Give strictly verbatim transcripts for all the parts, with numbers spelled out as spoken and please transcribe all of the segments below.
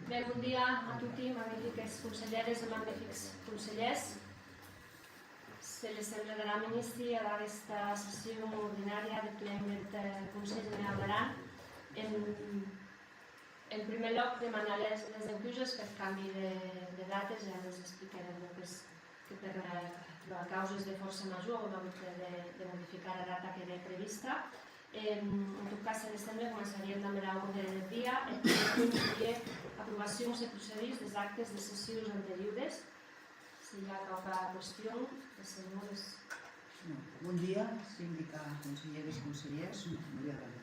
Ben, bon dia a toti, magnifiques conselhères e magnifics conselhèrs. Se les semble, daram inici ad aguesta session ordinària deth plen deth, eh, Conselh Generau d'Aran. En, en prumèr lòc, demanar les, les encuses peth cambi de, de dates, ja les expliquèrem, donques, que per, eh, per causes de fòrça major auem agut de, de modificar era data qu'ère prevista. Em, en tot cas, se les semble, començaríem damb era orde deth dia. Eth prumèr punt serie aprobacions e procedís des actes de sessions anteriores. Se i a quauqua question, es senhores. Non. Bon dia, sindica, conselhèrs, conselhèrs. Non, non i a res.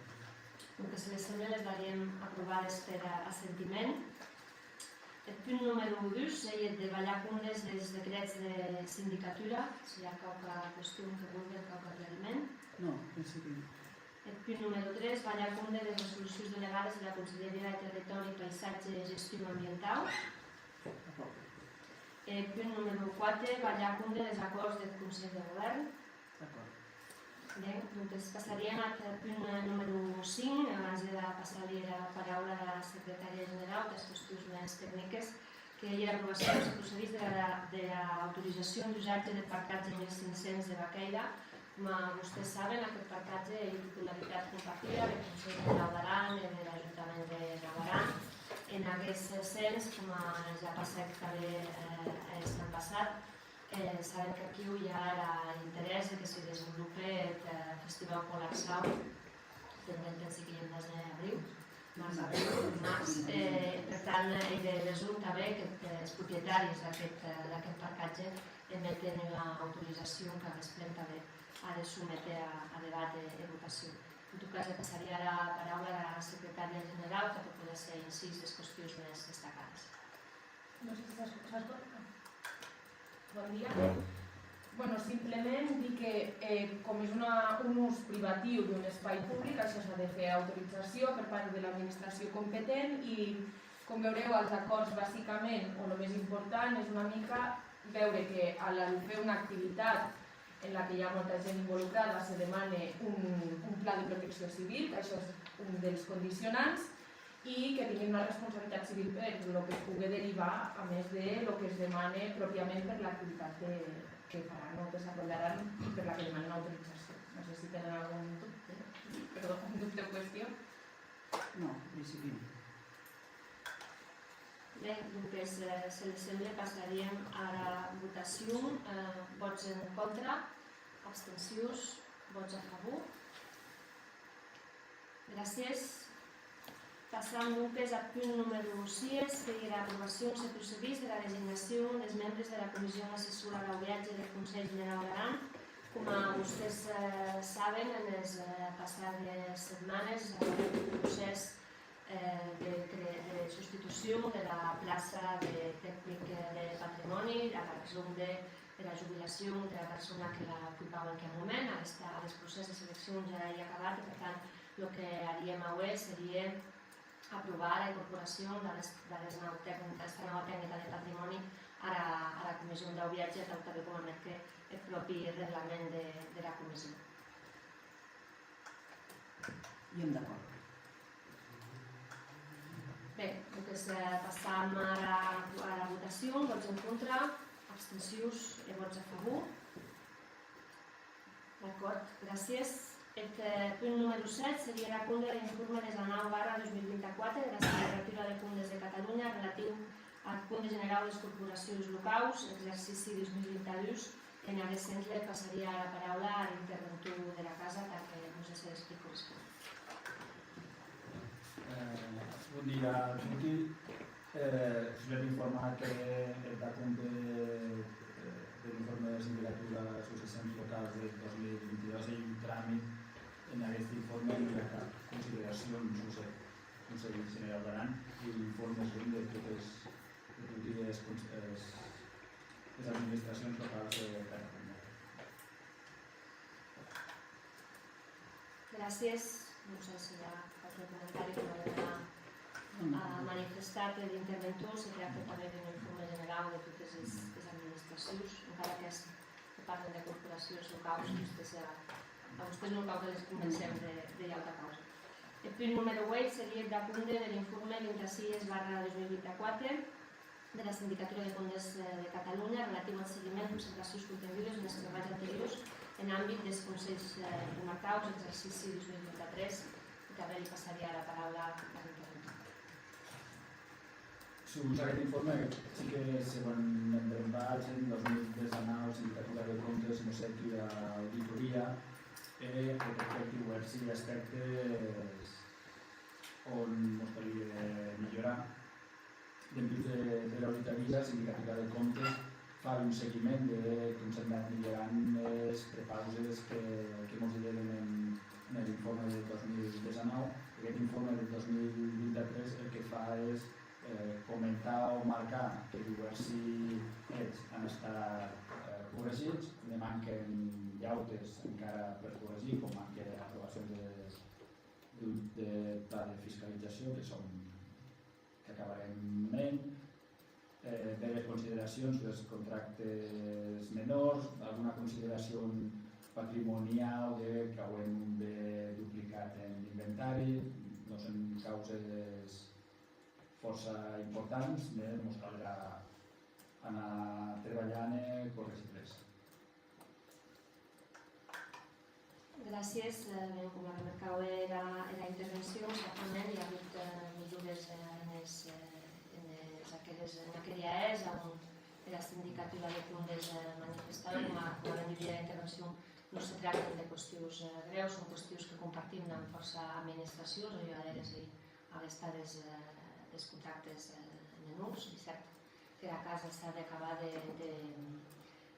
Donques, se les semble, les daríem aprovades per, eh, assentiment. Eth punt numèro dus ei eth de balhar compdes des decrèts de sindicatura. Se i a quauqua question que vulguen, quauque aclariment. Non, en principi non. Eth punt numèro tres, balhar compde des resolucions delegades dera Conselheria de Territòri, Paisatge e Gestion Ambientau. D'acòrd. E punt numèro quate, balhar compde des acòrds deth Conselh de Govèrn. D'acòrd. Ben, donques passaríem ath punt, eh, numèro cinc, abans de passar-li era paraula ara secretària generau, tàs qüestions mès tecniques, qu'ei era aprobacion, se procedís, dera, dera autorizacion d'usatge deth parcatge mil cinc cents de Vaquèira. Coma vostés saben, aqueth parcatge ei titularitat compartida deth Conselh Generau d'Aran e der Ajuntament de Naut Aran. En aguest sens, coma ja passèc tanben, eh, aguest an passat, eh, sabem qu'aquiu i a era interès de que se desvolope eth, eh, Festivau Pòl Arcau. Pendent, pensi qu'ei en mes d'abriu, març, abriu, març, eh, per tant, ei de besonh tanben que, eh, es propietaris d'aqueth, eh, d'aqueth parcatge emeten ua autorizacion qu'aguest plen tanben a de sométer a, a debat e, e votacion. En tot cas, le passaria era paraula ara secretària generau tà que podesse hèr incís des qüestions mès destacades. Non sé se s'escota. Bon dia. Bueno, simplement dir que, eh, com és una, un ús privatiu d'un espai públic, això s'ha de fer autorització per part de l'administració competent i, com veureu, als acords, bàsicament, o lo més important, és una mica veure que a l'hora de fer una activitat en la que hi ha molta gent involucrada se demana un, un pla de protecció civil, que això és un dels condicionants, i que tinguin una responsabilitat civil per lo que pugui derivar, a més de lo que es demana pròpiament per l'activitat de, que faran o que s'acordaran i per la que demanen autorització. No sé si tenen algun dubte, perdó, un dubte o qüestió. No, en principi no. Ben, donques, eh, se les semble, passaríem ara votacion. Eh, vòts en contra? Abstencions? Vòts a favor? Gràcies. Passam, donques, ath punt numèro sies, qu'ei era aprobacion, se procedís, dera designacion des membres dera Comission Assessora deu Viatge deth Conselh Generau d'Aran. Coma vostés, eh, saben, enes, eh, passades setmanes, eh, eth procès, eh, de cre-, de substitucion dera plaça de tecnic, eh, de patrimòni, a rason de, dera jubilacion dera persona que la ocupaue en aqueth moment. Aguesta, aguest procès de seleccion ja ei acabat e, per tant, lo que haríem aué serie aprovar era incorporacion d'aguest, d'aguest nau tec-, d'aguesta naua tecnica de patrimòni ara, ara Comission deu Viatge, atau tanben coma merque eth pròpi reglament de, dera Comission. I èm d'acòrd. Ben, donques, eh, passam ara, ara votacion. Vòts en contra, abstencions e vòts a favor? D'acòrd, gràcies. Eth, eh, punt numèro sèt serie era compde der informe dètz-e-nau barra dos mil vint-e-quate dera Sindicatura de Compdes de Catalonha relatiu ath Compde Generau des Corporacions Locaus, exercici dos mil vint-e-dus. En aguest sens, le passaria era paraula ar interventor dera casa tà que mos hèsse l'explicacion. Eh, bon dia a toti. Eh, solem informar que eth acompte, eh, der informe de sindicatura sus es ens locals de dos mil vint-e-dos ei un tràmit. En aguest informe non i a cap consideracion sus eth Conselh Generau d'Aran, e informes son de totes, de toti es cons-, es, es administracions locals de Catalonha. Gràcies. Non sai se i a qualque comentari que m'avèm a, a manifestar per l'interventor, se tracta tanben d'un informe generau de totes es, es administracions, encara qu'ès que parlen de corporacions locaus, vostés, a, a vostés non cau que les convencem de, de auta causa. Eth punt numèro ueit serie eth d'aconde der informe vint-e-sies barra dos mil vint-e-quatre, dera Sindicatura de Compdes, eh, de Catalonha relatiu ath seguiment e consideracions contengudes enes trabalhs anteriors en àmbit des Conselhs, eh, Comarcaus, exercici dos mil vint-e-tres, e tanben li passaria era paraula ar interventor. Sus aguest informe, sí que se van embrembar en dos mil dètz-e-nau, Sindicatura de Compdes mos hec ua auditoria e, eh, detècte diuèrsi aspèctes on mos calie milhorar. Dempús de, de l'auditoria, Sindicatura de Comptes fa un seguiment de com s'an anat milhorant es prepauses que, que mos dideren en, en l'informe de dos mil dètz-e-nau. Aguest informe de dos mil vint-e-tres el que fa es, eh, comentar o marcar que diuèrsi hèts an estat, eh, corregits, ne manquen d'autes encara per corregir, com manque aprobacions de, de, de pla de fiscalizacion, que son qu'acabarem en, eh, bères consideracions des contractes menors, alguna consideracion patrimoniau de qu'auem de duplicat en l'inventari, non son causes fòrça importants, mès mos calrà anar trebalhant e corregir-les. Gràcies. Eh, ben, coma remarcaue era, era intervencion, certament i a agut, eh, milhores, eh, enes, eh, enes aqueres, en aqueri ahèrs, a on era Sindicatura de Compdes, eh, manifestava, coma, coma ben didie era intervencion, non se tracten de qüestions, eh, grèus, son qüestions que compartim damb fòrça administracions, ua d'eres ei aguesta des, eh, des contractes, eh, menors, ei cèrt qu'era casa s'a d'acabar de, de,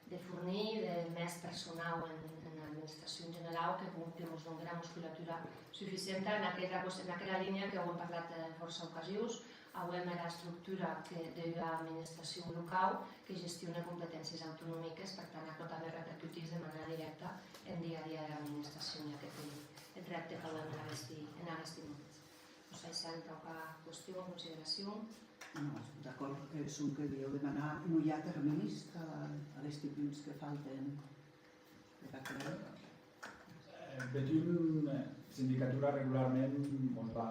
de fornir de mès personau en, en administracion generau que, que mos dongue era musculatura suficienta en aquera, en aquera linha qu'auem parlat, eh, fòrça ocasions. Auem era estructura que, d'ua administracion locau que gestione competéncies autonomiques, per tant, aquò tanben repercutís de manèra dirècta en dia a dia dera administracion, e aqueth ei eth rèpte qu'auem en aguesti, en aguesti moments. Non sai s'an quauqua qüestion o consideracion. Non, d'acòrd, eh, sonque dilhèu demanar, non i a terminis tà aguesti punts que falten de pacte? Eh, bèth un, eh, Sindicatura regularment mos va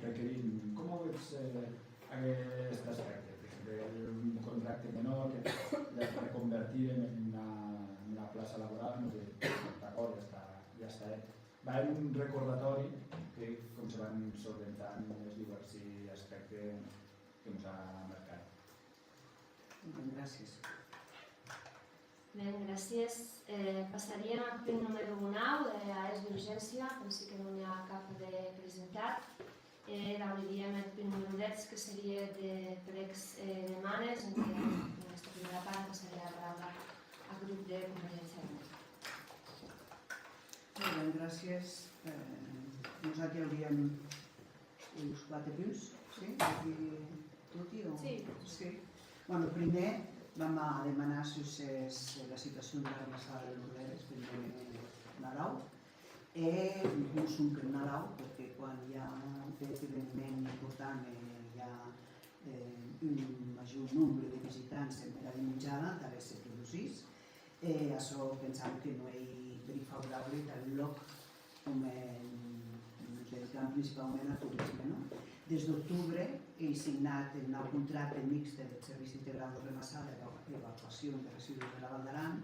requerint, com auetz, eh, aguest aspècte, per exemple, un contracte menor que ja reconvertirem en una, en una plaça laboral, mos ditz, d'acòrd, ja està, ja està hèt. Va hèr un recordatòri de com se van solventant es diuèrsi aspèctes que mos a marcat. Ben, gràcies. Ben, gràcies. Eh, passaríem ath punt numèro nau, eh, ahèrs d'urgéncia, pensi que non i a cap de presentat. E dauriríem eth punt numèro dètz, que serie de prècs e demanes, en que, en aquesta primera part, passaria la paraula ath grup de Convergéncia i Unió. Molt ben, gràcies. Eh, nosati auríem uns quate punts, sí? Aquí toti o? Sí. Sí. Bueno, primer vam a demanar sus es, la situacion dera remassada de Lordères, pendent Nadau. E non sonque en Nadau, perque quan i a bèth eveniment important e i a, eh, un major nombre de visitants en era dimenjada, tanben se produsís. E açò pensam que non ei bri favorable tà un lòc com en, nos dedicam principaument ath torisme, non? Des d'octobre ei signat eth nau contracte mixte deth Servici Integrau de Remassada e Evacuacion de Residus de la Val d'Aran,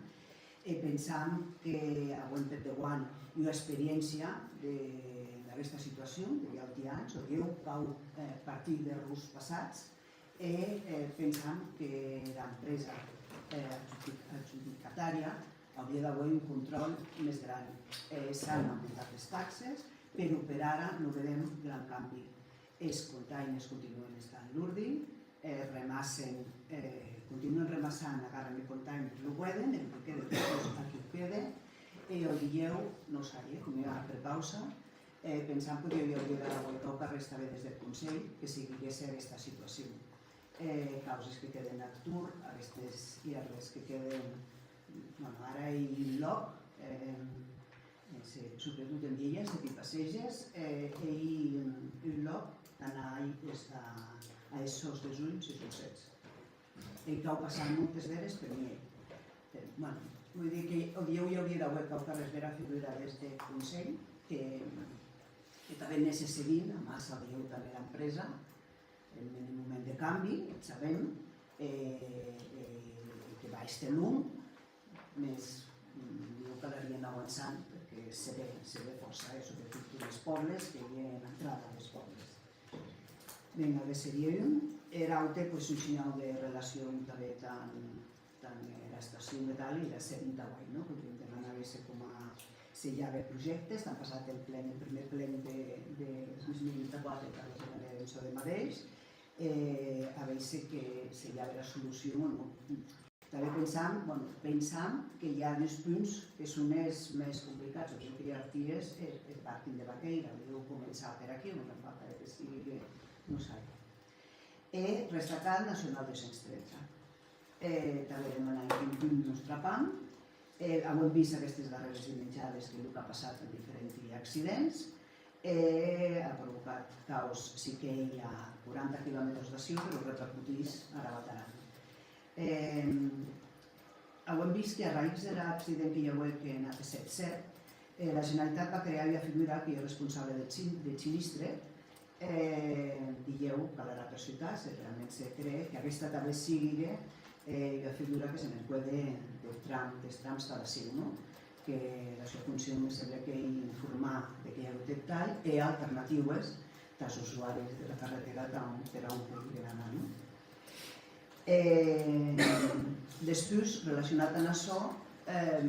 e pensam que auem per deuant ua experiéncia de, d'aguesta situacion de i a auti ans, o dilhèu cau, eh, partir d'errors passats, e, eh, pensam que era empresa, eh, adjudic-, adjudicatària aurie d'auer un contròl mès gran. E s'an aumentat es taxes, però per ara non vedem gran cambi. Es containers continuen estant en l'ordin, eh, remassen, eh, continuen remassant, agarren eth container, lo gueden, e lo que quede dempús aquí quede, e ò dilhèu, non sai, eh, com ua prepausa, eh, pensam que i aurie d'auer quauquarrés tanben des deth Conselh que seguiguesse aguesta situacion. Eh, causes que queden ath torn, aguestes hièrles que queden, bueno, ara ei un lòc, eh, E se, subretot en vielhèr, se t'i passeges, eh, ei un, un lòc d'anar a, a, a es sòs des ulhs e es ussets. E cau passar moltes veres per miei. Però, bueno, voi díder que o dilhèu i aurie d'auer quauquarrés bèra figura des deth Conselh, que, que tanben ne se seguim amassa o dilhèu tanben era empresa, en un moment de cambi, sabem, e, e que va èster long, mès, mm, jo calaria anar avançant, perque se ve, se ve fòrça, e subretot per es pòbles, qu'ei era entrada des pòbles. Ben, aguest serie un. Er aute, pues, un shinhau de relacion tanben damb, damb era estacion e tal, e la seguim tà uei, non? Podríem demanar a véser coma se i a projèctes, an passat el plen, el prumèr plen de, de dos mil vint-e-quate, tà véser tanben en çò de madeish, e a véser que se i a era solucion o non. Tanben pensam, bueno, pensam que i a dus punts que son es mès complicats, o sigui, Arties e, e parking de Baqueira, podeu començar per aquí, o non fa gaire que sigui que non sai. E restacar Nacional dos cents tretze. E tanben demanar en quin punt nos trapam. E auem vist aguestes darrères dimenjades que lo qu'a passat en diferenti accidents, e a provocat caos, si qu'ei a quaranta quilomètres d'aciu, però repercutís ara Val d'Aran. E auem vist que a raïtz der accident que i auec en A P sèt sèt, eh, la Generalitat va crear ua figura qui ei responsable deth sin-, deth sinistre, e dilhèu calarà persutar se realment se cree qu'aguesta tanben sigue, eh, ua figura que se n'encuede deth tram, des trams tà d'aciu, non? Que la sua foncion me semble qu'ei informar de qué ei eth talh e alternatiues tàs usuaris dera carretèra tà on, per a on pogueren anar, non? E despús, relacionat damb açò, eh,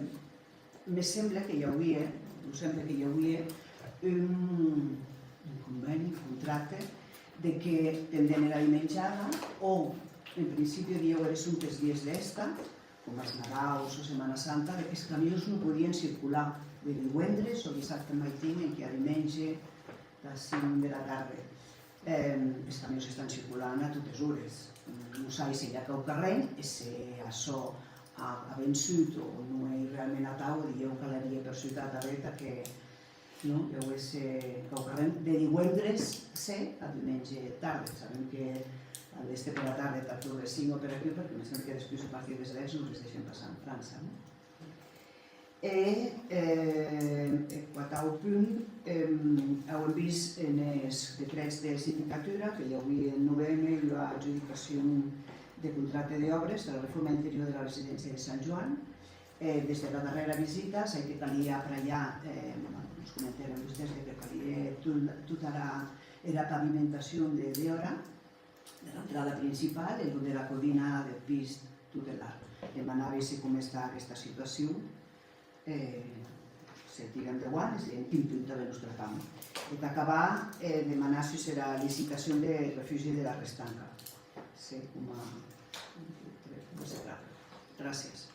me semble que i auie, me semble que i auie un, un convèni, un contracte, de que pendent era dimenjada, o en principi dilhèu eres sonques dies d'hèsta, coma es Nadaus o Setmana Santa, de qu'es camions non podien circular de diuendres o dissabte maitin enquia dimenge tàs cinc dera tarde. Eh, es camions estan circulant a totes ores. Non sai se i a quauquarren e se açò a, a vençut o non ei realment atau, dilhèu calarie persutar tanben tà que, non, i auesse quauquarren de diuendres se a dimenge tarde. Sabem que a l'èste pera tarde tà torn de cinc o per aquiu, perque me sembla que despús a partir des dètz non les deishen passar en França, non? E, eh, eth quatau punt, em, auem vist enes decrèts de sindicatura que i auie en noveme ua adjudicacion de contracte d'òbres tara reforma interior dera residéncia de Sant Joan. E des dera darrèra visita, sai que calie apraiar, eh, nos comentèren vostés de que calie tot, tota era, era pavimentacion de dehòra, dera entrada principal e lo dera codina deth pis tutelar. Demanavi se com està aguesta situacion, eh, se tira endauant e se en quin punt tanben nos trapam. E tà acabar, eh, demanar sus era licitacion deth refugi dera Restanca. Se coma... Gràcies.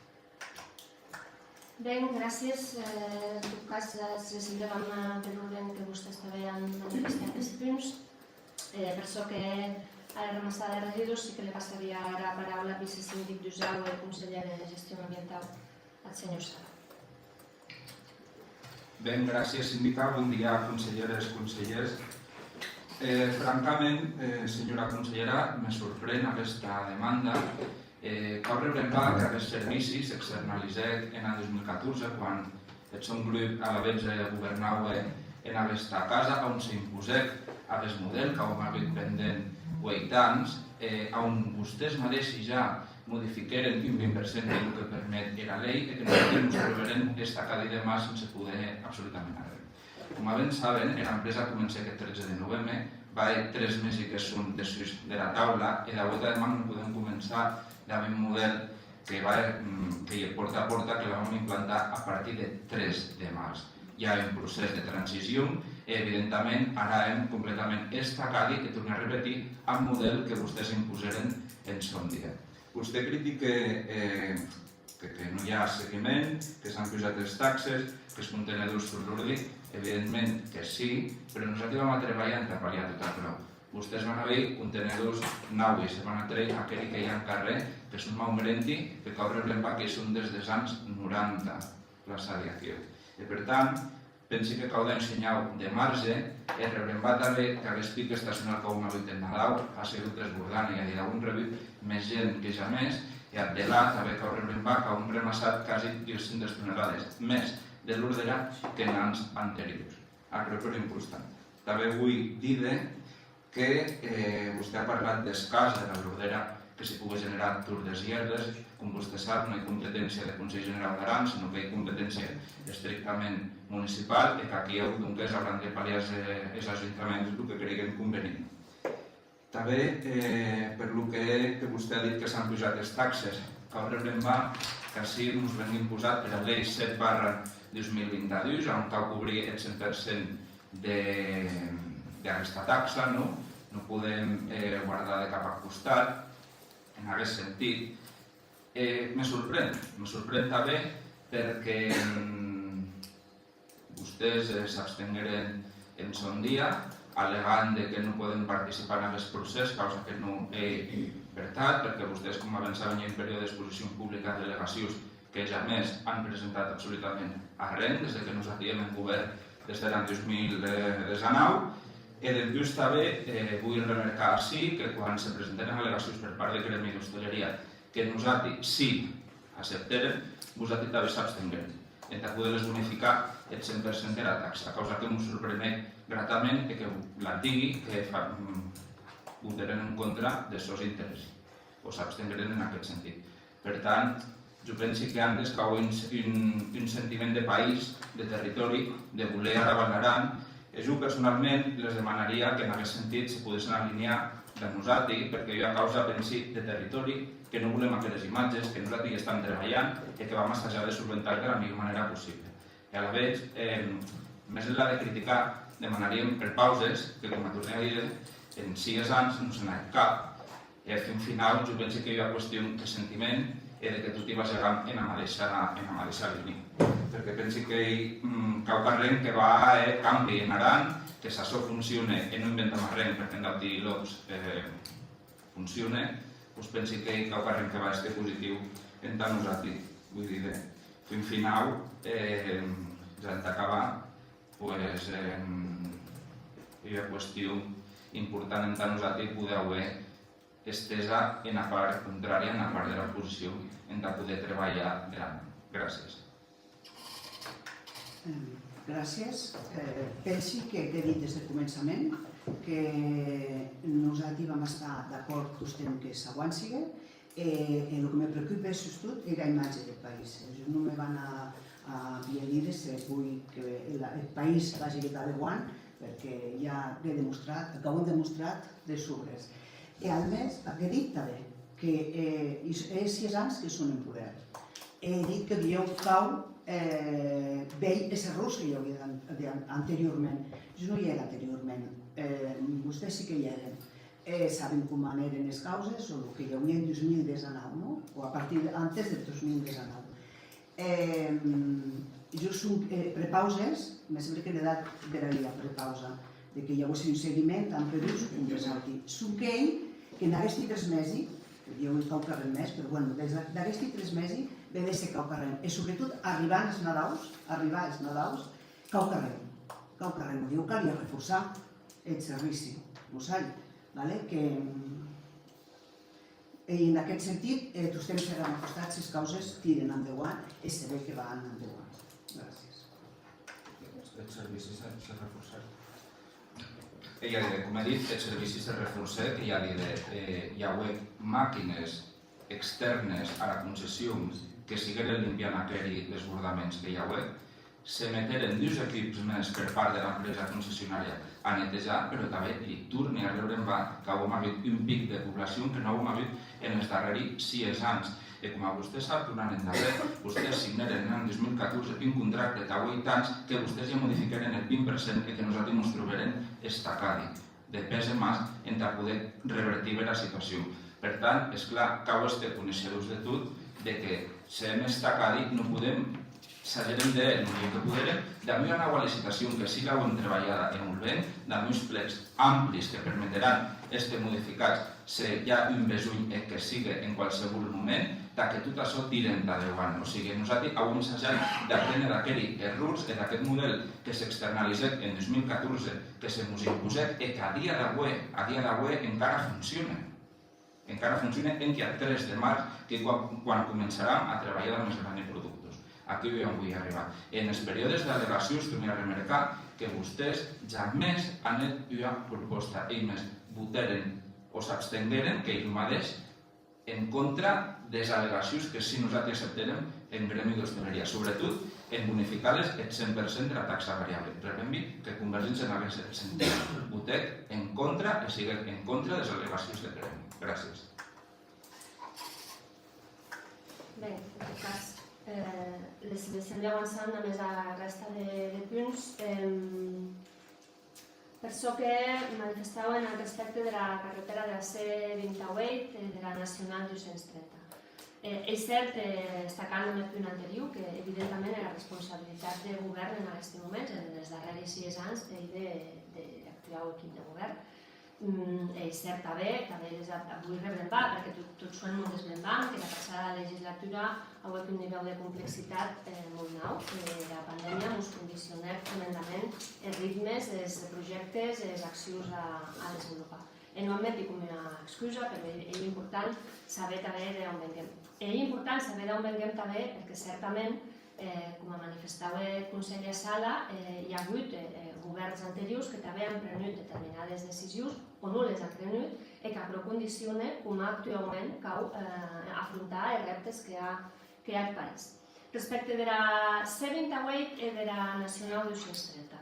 Ben, gràcies. Eh, en tot cas, eh, se sembla, vam, eh, per orden que vostès tanben an manifestat es punts. Eh, per çò que a la ramassada de regidors, sí que le passaria ara paraula al vicesindic d'Usau e conselhèr de Gestion Ambientau, ath senhor Sala. Ben, gràcies, sindica. Bon dia, conselheres, conselhèrs. Eh, francament, eh, senhora conselhèra, me sorpren aguesta demanda. Eh, cau rebrembar qu'aguest servici s'externalizèc ena dos mil catorze, quan eth sòn grop alavetz, eh, governaue en aguesta casa, a on s'imposèc aguest modèl qu'auem agut pendent ueit ans, e a on vostès madeishi ja modifiquèren un vint per cent de lo que permet era lei e que nosati mos trobèrem esta cadira de mas sense poder hèr absolutament arren. Coma ben saben, era empresa comencèc eth tretze de noveme, va hèr tres mesi que son dessús dera taula e d'aué tà deman non podem començar damb un modèl que va, mm, qu'ei eth pòrta a pòrta que la vam implantar a partir deth tres de març. I a un procès de transicion e, evidentament, ara èm completament estacadi, e torni a repetir, ath modèl que vostès imposèren en sòn dia. Vostè critique, eh, que, que non i a seguiment, que s'an pujat es taxes, qu'es contenedors son l'ordi, evidentment que sí, però nosati vam a trebalhar entà pal·liar tot aquerò. Vostès van a veir contenedors naui, se van a trèir aqueri que i a en carrèr, que son maumerenti, que cau rebrembar que son des des ans noranta, plaça d'Aquiu. E, per tant, Pensi que cau dar un shinhau de marge e rebrembar tanben qu'aguest pic estacionau qu'auem avut en Nadau a sigut desbordant e a dit auem rebut mès gent que jamès, e ath delà tanben cau rebrembar qu'auem remassat quasi dues centes tonelades mès de lordera qu'en ans anteriors. Aquerò ei prou important. Tanben voi díder que, eh, vostè a parlat des cas dera lordera que se pogue generar torn des hierdes. Com vostè sap, non ei competéncia deth Conselh Generau d'Aran, senon qu'ei competéncia estrictament municipau e qu'aquiu, donques, auran de palhar es, eh, es ajuntaments lo que creiguen convenient. Tanben, eh, per lo que, que vostè a dit que s'an pujat es taxes, cau rebrembar qu'ací mos ven imposat pera lei sèt barra dos mil vint-e-dus, a on cau cobrir eth cent per cent de, d'aguesta taxa, non? Non podem, eh, guardar de cap a costat, en aguest sentit. E me sorpren, me sorpren tanben perque, mm, vostès, eh, s'abstengueren en son dia, al·legant de que non poden participar en aguest procès, causa que non ei vertat, perque vostès, coma ben saben, i a un periòde d'exposicion publica d'allegacions que jamès an presentat absolutament arren, des de que nosati èm en govèrn, des der an dos mil desenau. E dempús tanben, eh, voi remercar ací que quan se presentèren al·legacions per part deth Grèmi d'Ostaleria que nosati sí acceptèrem, vosati tanben s'abstengueren entà poder-les bonificar eth cent per cent dera taxa, causa que mos sorprenec gratament e que la digui que fa, mm, votèrem en contra des sòns interèssi, o s'abstengueren en aqueth sentit. Per tant, jo pensi que antes cau un, un, un sentiment de país, de territòri, de voler ara Val d'Aran, e jo personalment les demanaria que en aguest sentit se podessen alinear damb nosati, perque ua causa, pensi, de territòri, que non volem aqueres imatges, que nosati i estam trebalhant e que vam assajar de solventar de la milhor manèra possible. E alavetz, eh, mès enlà de criticar, demanaríem prepauses, que, coma torne a díder, en sies ans non se n'a hèt cap. E ath fin finau, jo pensi qu'ei ua qüestion de sentiment e de que toti vageram ena madeisha, ena madeisha linha. Perque pensi qu'ei, mm, quauquarren que va hèr cambi en Aran, que s'açò foncione, e non inventam arren, perque en d'auti lòcs, eh, foncione, pues pensi qu'ei quauquarren que va èster positiu entà nosati. Voi díder, fin finau, eh, ja entà acabar, pues, eh, ei ua qüestion important entà nosati poder auer estesa ena part contrària, ena part dera oposicion, entà poder trebalhar dera man. Gràcies. Eh, gràcies. Eh, pensi que, qu'è dit des deth començament que nosati vam estar d'acòrd tostemp que s'auancigue, e, e lo que me preocupe sustot ei era imatge deth país. Jo non me van a, a vier díder se voi que la, eth país vagi de cap deuant, perque ja l'è demostrat, ac auem demostrat de sobres. E ath mès, ac è dit tanben, que, eh, es sies ans que son en poder. E è dit que dilhèu cau, eh, veir es errors que i auie an-, de an-, anteriorment. Jo non i èra anteriorment, eh, vostès sí que i èren. E saben coma anèren es causes, o lo que i auie en dos mil desenau, non? O a partir de, antes de dos mil desenau. Eh, jo sonque, eh, prepauses, me semble que n'è dat bèra ua prepausa, de que i auesse un seguiment, tant per uns com pes auti. Sonque ei que en aguesti tres mesi, que dilhèu ei quauquarren mès, però, bueno, des, d'aguesti tres mesi, vedesse quauquarren. E, sobretot, arribant es Nadaus, arribar es Nadaus, quauquarren, quauquarren. Dilhèu calie reforçar eth servici, lo sai, vale? Que, E en aqueth sentit, eh, tostemp seram a costat s'es causes tiren endeuant e se ve que van endeuant. Gràcies. Eth servici se, se reforcèc. Ei a díder, coma è dit, eth servici se reforcèc, ei a díder, eh, i auec maquines extèrnes ara concession que sigueren limpiant aqueri desbordaments que i auec, Se meteren dus equips mès per part dera empresa concessionària a netejar, però tanben li torni a rebrembar qu'auem agut un pic de poblacion que non auem agut enes darrèri sies ans. E coma vostè sap, tornant endarrèr, vostès signèren en an dos mil catorze un contracte tà ueit ans que vostès ja modifiquèren eth vint per cent e que nosati mos trobèrem estacadi de pès e mans entà poder revertir bèra situacion. Per tant, es clar, cau èster coneishedors de tot, de que se èm estacadi non podem Sagerem de, en lo que poderem, damb ua naua licitacion que sí l'auem trebalhada e molt ben, damb uns plècs amplis que permeteràn èster modificats se i a un besonh e que sigue en qualsevol moment, tà que tot açò tire entà deuant. O sigui, nosati auem sajat d'apréner d'aqueri errors e d'aqueth modèl que s'externalizèc en dos mil catorze, que se mos imposèc e qu'a dia d'aué, a dia d'aué encara foncione. Encara foncione, enquia tres de març, que quan, quan començaram a trebalhar damb es grani productors. Aquiu ei on voi arribar. En es periòdes d'allegacions, torni a remercar que vostés jamès an hèt ua propòsta, ei mès, votèren o s'abstengueren, qu'ei lo madeish, en contra des allegacions que sí nosati acceptèrem en grèmi d'ostaleria, sobretot en bonificar-les eth cent per cent dera taxa variable. Rebrembi que Convergéncia n'aguesse sentit, votèc en contra e siguec en contra des allegacions deth grèmi. Gràcies. Ben, en tot cas, eh, les, les sembla avançant amb la resta de, de punts. Em, per çò que manifestauen al respècte de la carretera de la C vint-e-ueit e de la nacional dos cents trenta. Eh, ei cèrt, eh, destacant amb eth punt anterior, que evidentament era responsabilitat de govèrn en aguesti moments, en es darrèri sies ans, ei de, de, d'actuau equip de govèrn. Mm, ei cèrt tanben, tanben les a-, a voi rebrembar, perque tot, tot soent mos desbrembam, qu'era passada legislatura auec un nivèu de complexitat, eh, molt naut, e era pandèmia mos condicionèc tremendament es ritmes, es projèctes, es accions a, a desvolopar. E non ac meti com ua excusa, però ei, ei important saber tanben de on venguem. E ei important saber de on venguem tanben, perque certament, eh, coma manifestaue eth conselhèr Sala, eh, i a agut, eh, eh, govèrns anteriors que tanben an prenut determinades decisions, o non les an prenut, e qu'aquerò condicione coma actuaument cau, eh, afrontar es rèptes que a, que a eth país. Respècte dera C vint-e-ueit e dera nacionau dos cents trenta.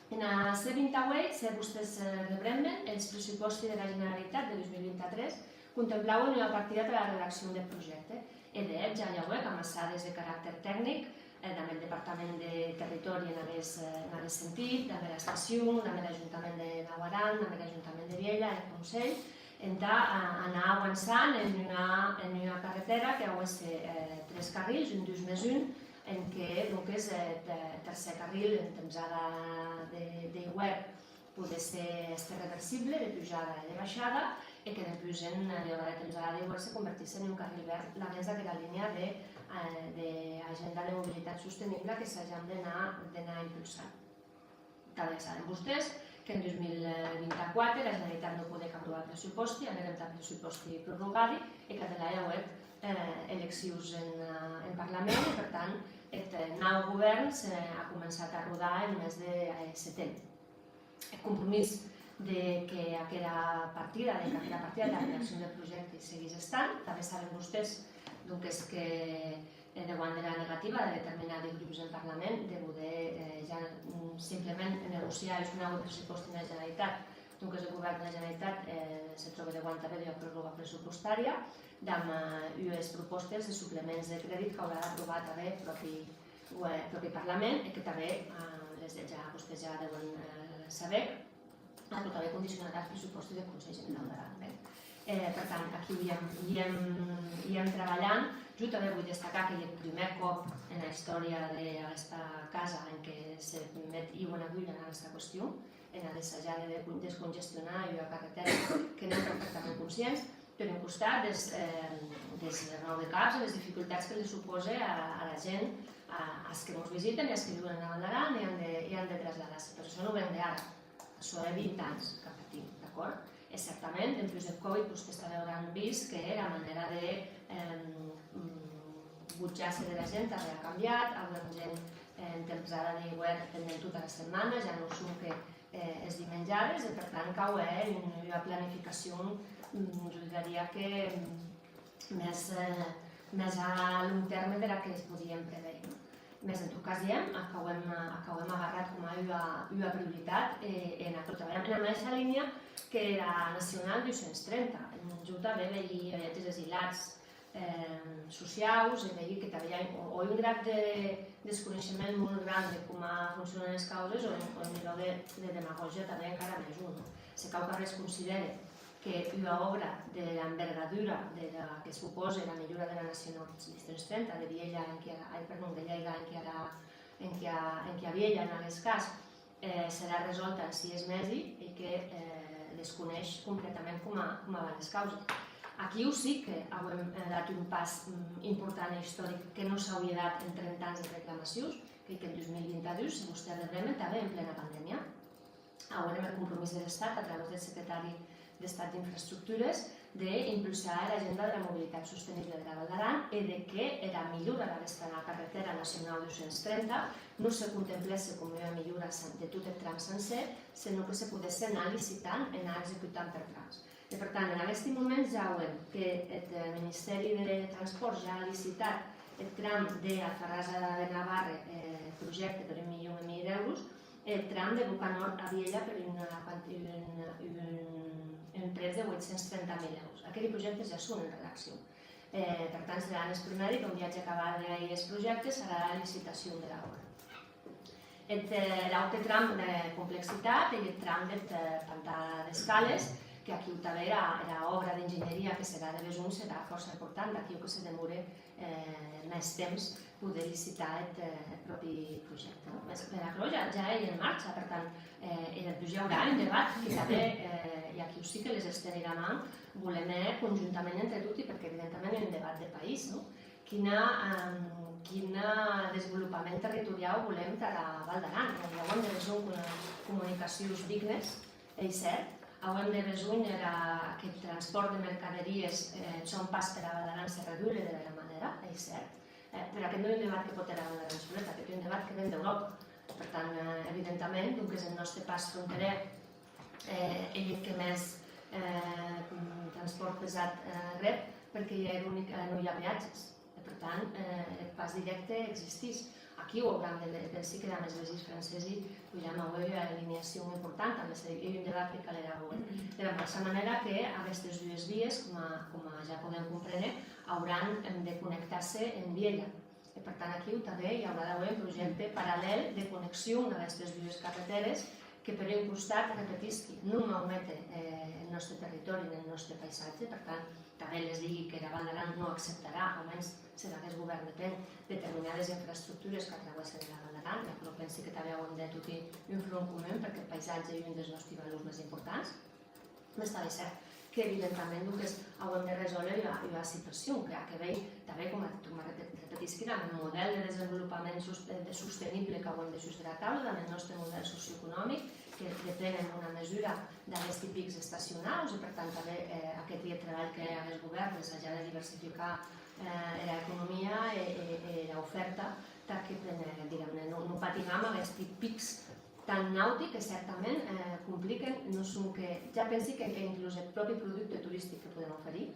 Ena C vint-e-ueit, se vostés, eh, rebremben, es pressupòsti dera Generalitat de dos mil vint-e-tres contemplauen ua partida tara redaccion deth projècte, e de hèt ja i auec amassades de caractèr tecnic, eh, damb eth Departament de Territòri en aguest, eh, en aguest sentit, damb era estacion, damb er Ajuntament de Naut Aran, damb er Ajuntament de Vielha e eth Conselh, entà, eh, anar auançant en ua, en ua carretèra que auesse, eh, tres carrils, un dus mès un, en qué, donques, eh, eth tercèr carril en tempsada de, d'iuèrn podesse èster reversible de pujada e de baishada, e que dempús en, eh, ua tempsada d'iuèrn se convertisse en un carril verd, laguens d'aquera linha de, eh, d'agenda de mobilitat sostenibla que sajam d'anar, d'anar impulsant. Tanben sabem vostés qu'en dos mil vint-e-quate era Generalitat non podec aprovar pressupòsti, anèrem tà pressupòsti prorrogadi, e qu'ath delà i auec, eh, eleccions en, eh, en Parlament, e per tant, eth, eh, nau govèrn, eh, a començat a rodar en mes de, eh, setembre. Eth compromís de que aquera partida, de qu'aquera partida de redaccion de projècte seguís estant. Tanben saben vostés, donques, que, eh, deuant dera negativa de determinadi grops en Parlament de poder, eh, ja, mm, simplement negociar un naut pressupòsti ena Generalitat, donques eth govèrn dera Generalitat, eh, se tròbe deuant tanben d'ua prorròga pressupostària, damb, eh, ues propòstes de suplements de credit qu'aurà d'aprovar tanben pròpi, eh, pròpi Parlament, e que tanben, eh, les, ja, vostés ja deuen, eh, saber, aquò tanben condicionarà es pressupòsti deth Conselh Generau d'Aran, ben. Eh, per tant, aquiu i èm, i èm, i èm trabalhant. Jo tanben voi destacar qu'ei eth prumèr còp ena istòria d'aguesta casa en qué se met ua agulha en aguesta qüestion, ena de sajar de descongestionar ua carretèra que n'èm perfectament conscients, per un costat, des, eh, des maudecaps e des dificultats que li supòse a, ara gent, a, as que mos visiten e as que viuen ena Val d'Aran e an de, e an de trasladar-se. Però açò non ven d'ara. Açò hè vint ans que patim, d'acòrd? E certament, dempús deth Covid, vostés tanben auran vist que era manèra de, eh, mm, botjar-se dera gent tanben a cambiat, auem gent, eh, en tempsada d'iuèrn pendent tota era setmana, ja non sonque, eh, es dimenjades, e per tant cau hèr un, ua planificacion, mm, jo diria que, mm, mès, eh, mès a long tèrme dera que podíem preveir, non? Mès en tot cas, diem, ac auem, ac auem agarrat coma ua, ua prioritat, e, e en aquerò tanben, ena madeisha linha qu'era nacional dos cents trenta. Jo tanben veigui, eh, es hilats, eh, sociaus, e veigui que tanben i a o, o un grad de desconeishement molt gran de coma foncionen es causes, o, o un nivèu de, de demagògia tanben encara mèjor, non? Se quauquarrés considère que ua òbra dera envergadura dera que supòse era milhora dera nacionau dus cents trenta, de Vielha enquia, ai, perdon, de Lhèida enquia, enquia, enquia Vielha, en aguest cas, eh, serà resòlta en sies mesi e que, eh, les coneish concretament coma, coma van les causes. Aquiu sí que auem, eh, dat un pas, mm, important e istoric que non s'auie dat en trenta ans de reclamacions, qu'ei qu'en dus mil vint-e-dus se bostèc de Bremen tanben en plena pandèmia. Auérem eth compromís der Estat, a través deth secretari d'Estat d'Infraestructures, d'impulsar era agenda dera mobilitat sostenible dera Val d'Aran e de que era milhora d'aguesta carretèra nacionau dus cents trenta non se contemplèsse coma ua milhora san-, de tot eth tram sancèr, senon que se podesse anar licitant e anar executant per trams. E, per tant, en aguesti moments ja auem que eth, eh, Ministèri de Transpòrts ja a licitat eth tram de Alfarràs a Benavarre, eh, projècte per un milion e miei d'èuros, e eth tram de Bocanòrc a Vielha per un, eh, quanti-, un, un, un prètz de ueit cents trenta mil èuros. Aqueri projèctes ja son en redaccion. Eh, per tant, seràn es prumèri, quan viatge acabar de hèr es projèctes, harà era licitacion dera òbra. Eth, eh, er aute tram de complexitat ei eth tram deth, eh, Pantan des Cales, que aquiu tanben era, era òbra d'engenheria que se dà de besonh serà fòrça important, aquiu que se demore, eh, mès temps poder licitar eth, eh, eth pròpi projècte, non? Mès per aquerò ja, ja ei en marcha, per tant, eh, e dempús i aurà un debat que tanben, eh, e aquiu sí que les esteni era man, volem hèr conjuntament entre toti, perque evidentament ei un debat de país, non? Quina, em, quin, eh, desvolopament territoriau volem tara Val d'Aran? Auem de besonh comu-, comunicacions dignes, ei cèrt. Auem de besonh era, qu'eth transpòrt de mercaderies, eh, eth sòn pas pera Val d'Aran se regule de bèra manèra, ei cèrt. Eh, però aqueth non ei un debat que pòt era Val d'Aran soleta, aqueth ei un debat que ven d'Euròpa. Per tant, eh, evidentament, donques, eth nòste pas fronterèr, eh, ei eth que mès, eh, transpòrt pesat, eh, rep, perque ei er unic, eh, non i a peatges. E, per tant, eh, eth pas dirècte existís. Aquiu auram de, de, pensi que damb es vesins francesi poiram auer ua alineacion importanta, mès ei, ei un debat que calerà auer. Dera madeisha manèra que aguestes dues vies, coma, coma ja podem compréner, auràn, em, de connectar-se en Vielha. E, per tant, aquiu tanben i aurà d'auer un projècte parallèl de connexion d'aguestes dues carretères que, per un costat, repetisqui, non maumete, eh, eth nòste territòri, eth nòste paisatge, per tant, tanben les digui qu'era Val d'Aran non acceptarà, aumens se aguest govèrn depren, determinades infraestructures qu'a travèssen era Val d'Aran, e aquerò pensi que tanben auem de hèr toti un front comun, perque eth paisatge ei un des nòsti valors mès importants. Mès tanben ei cèrt que, evidentament, donques, auem de resòlver ua, ua situacion que a que veir tanben, coma, coma repe-, repetisqui, damb eth modèl de desenvolopament sos-, de sostenible qu'auem dessús dera taula, damb eth nòste modèl socioeconomic, que depren en bona mesura d'aguesti pics estacionaus, e per tant tanben, eh, aqueth ei eth trabalh que hè aguest govèrn, mès a ja de diversificar, eh, era economia e, e, e era ofèrta, tà que, eh, diram-ne, non, non patigam aguesti pics tan nauti que cèrtament, eh, compliquen, non sonque, ja pensi que, que inclús eth pròpi producte toristic que podem oferir,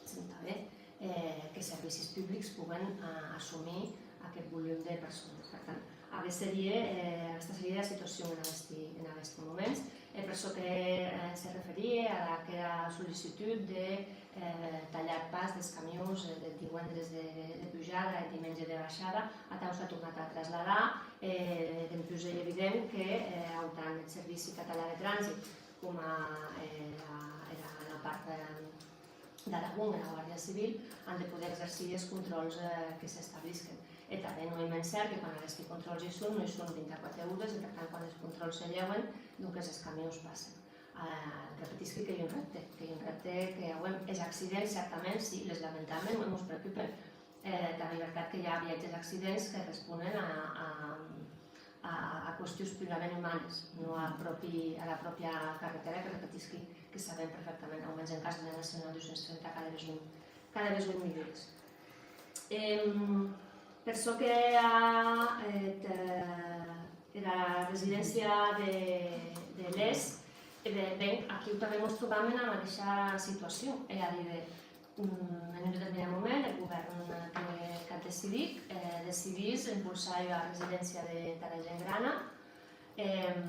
senon tanben, eh, que servicis publics poguen, eh, assumir aqueth volum de persones. Per tant, aguest serie, eh, aguesta serie era situacion en aguesti, en aguesti moments. E per çò que, eh, se referie ad aquera sollicitud de, eh, talhar eth pas des camions, eh, deth diuendres de, de pujada e eth dimenge de baishada, atau s'a tornat a trasladar, e dempús ei evident que, eh, autant eth Servici Català de Transit coma, eh, era, era, era part, eh, d'Aragon, era Guàrdia Civil, an de poder exercir es contròls, eh, que s'establisquen. E tanben non ei mens cèrt que quan aguesti contròls i son, non i son vint-e-quate ores, e per tant, quan es contròls se lhèuen, donques es camions passen. Eh, repetisqui qu'ei un rèpte, qu'ei un rèpte que auem. Es accidents, cèrtament, sí, les lamentamen, mos preocupen. Eh, tanben ei vertat que i a viatges accidents que responen a, a, a, a qüestions purament umanes, non a pròpi, ara pròpia carretèra, que repetisqui que sabem perfèctament, aumens en cas dera Nacionau dus cents trenta, qu'a de besonh, qu'a de besonh milhores. Em, per çò que hè eth, eh, era residéncia de, de Les, e ben, ben, aquiu tanben mos trobam ena madeisha situacion, ei a díder, mm, en un determinat moment, eth govèrn que, qu'ac decidic, eh, decidís impulsar ua residéncia de, tara gent grana. Em,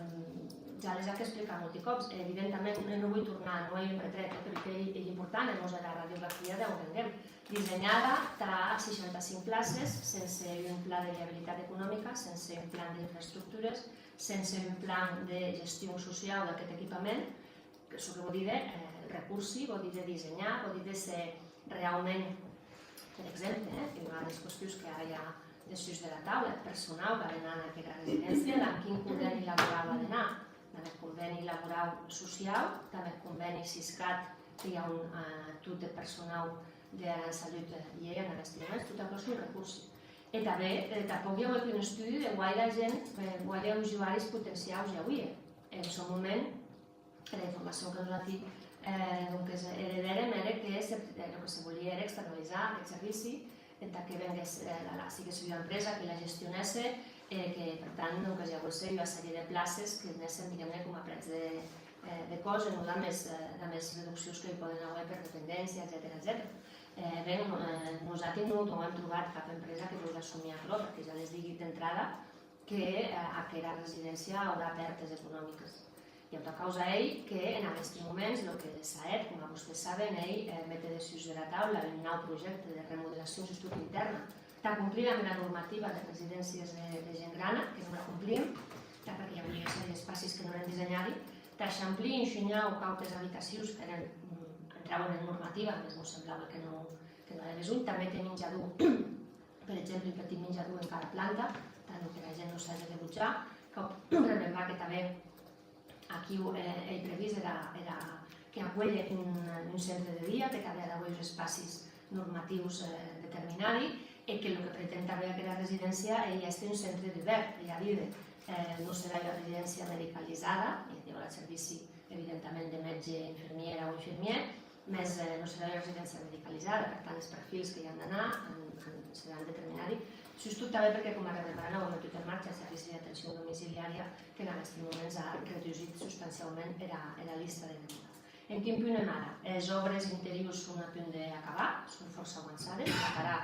ja les ac explicat molti còps, e evidentament, non voi tornar, non ei un retret, eh, perque ei, ei important, e mos era radiografia deu entenguem. Dissenhada tà seishanta-cinc places, sense un plan de viabilitat economica, sense un plan d'infraestructures, sense un plan de gestion sociau d'aqueth equipament, Çò que vò díder, eh, recorsi, vò díder dissenhar, vò díder se reaument, per exemple, eh, una des qüestions que ara i a dessús de la taula, eth personau qu'avem anar en aquera residéncia, damb quin convèni laborau a d'anar, damb eth convèni laborau sociau, damb eth convèni Siscat, que i a un, eh, tot eth personau de Aran Salut, eh, i ei en aguesti moments, tot aquò son recorsi. E tanben, eh, tanpòc i auec un estudi de guaire gent, eh, guaire usuaris potenciaus i auie. En sòn moment, era informacion que nosati, eh, donques, heredèrem ère que se, eh, lo que se volie ère externalizar aqueth servici entà que venguesse, eh, la, la, siguesse ua empresa que la gestionèsse e que, per tant, donques, i auesse ua sèrie de places que anessen, diguem-ne, coma prètz de, eh, de còst, e non damb es, eh, damb es reduccions que i pòden auer per dependéncia, etcetèra, etcetèra. Eh, ben, eh, nosati non, non auem trobat cap empresa que volgue assumir aquerò, perque ja les digui d'entrada que, eh, aquera residéncia aurà pèrtes economicas. E auta causa ei que en aguesti moments lo que s'a hèt, coma vostés saben, ei, eh, méter dessús dera taula un nau projècte de remodelacion sustot intèrna, tà complir damb era normativa de residéncies de, de gent grana, que non la complíem, tà, perque i auie ua sèrie d'espacis que non èren dissenhadi, tà eixamplir un shinhau quauques abitacions qu'èren, mm, entrauen en normativa, mès mos semblaue que non, que non i a besonh, tà méter minjador, per exemple, un petit minjador en cada planta, tà non qu'era gent non s'age de botjar. Cau remembrar que tanben aquiu, eh, ei previst era, era, que acuelhe un, un centre de dia, que tanben a d'auer uns espacis normatius, eh, determinadi, e que lo que preten tanben aquera residéncia ei èster un centre dubèrt, ei a díder, eh, non serà ua residéncia medicalizada, i aurà eth servici, evidentament, de mètge, infermièra o infermièr, mès, eh, non serà ua residéncia medicalizada, per tant, es perfils que i an d'anar an, an, seràn determinadi, sustot tanben perque, coma rebrembaran, auem metut en marcha eth servici d'atencion domiciliària, que en aguesti moments a redusit substanciaument era, era lista de demanda. En quin punt èm ara? Es òbres interiors son a punt d'acabar, son fòrça auançades, acabarà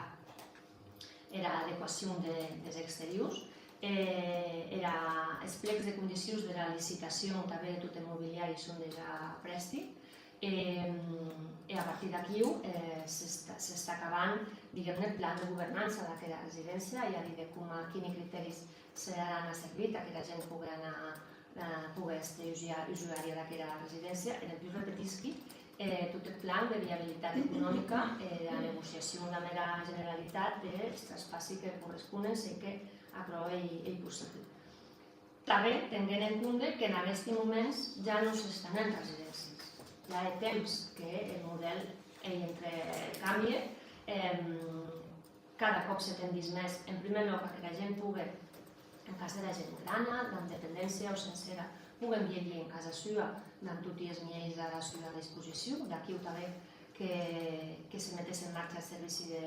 era adequacion de, des exteriors, e era, es plecs de condicions dera licitacion tanben de tot eth mobiliari son dejà prèsti, e, e a partir d'aquiu, eh, s'està, s'està acabant, diguem-ne, eth plan de governança d'aquera residéncia, ei a díder, coma, quini critèris seràn a servir tà qu'era gent pogue anar, eh, pogue èster usia-, usuària d'aquera residéncia, e dempús repetisqui, eh, tot eth plan de viabilitat economica e era negociacion damb era Generalitat des traspassi que corresponen, se que aquerò ei, ei possible. Tanben tenguent en compde qu'en aguesti moments ja non s'estan hènt residéncies. Ja hè temps que eth modèl ei entre, cambie, em, cada còp se tendís mès, en prumèr lòc, a qu'era gent pogue, en cas dera gent grana, damb dependéncia o sencera, poguen vielhir en casa sua, damb toti es mielhs ara sua disposicion. D'aquiu tanben que, que se metesse en marcha eth servici de,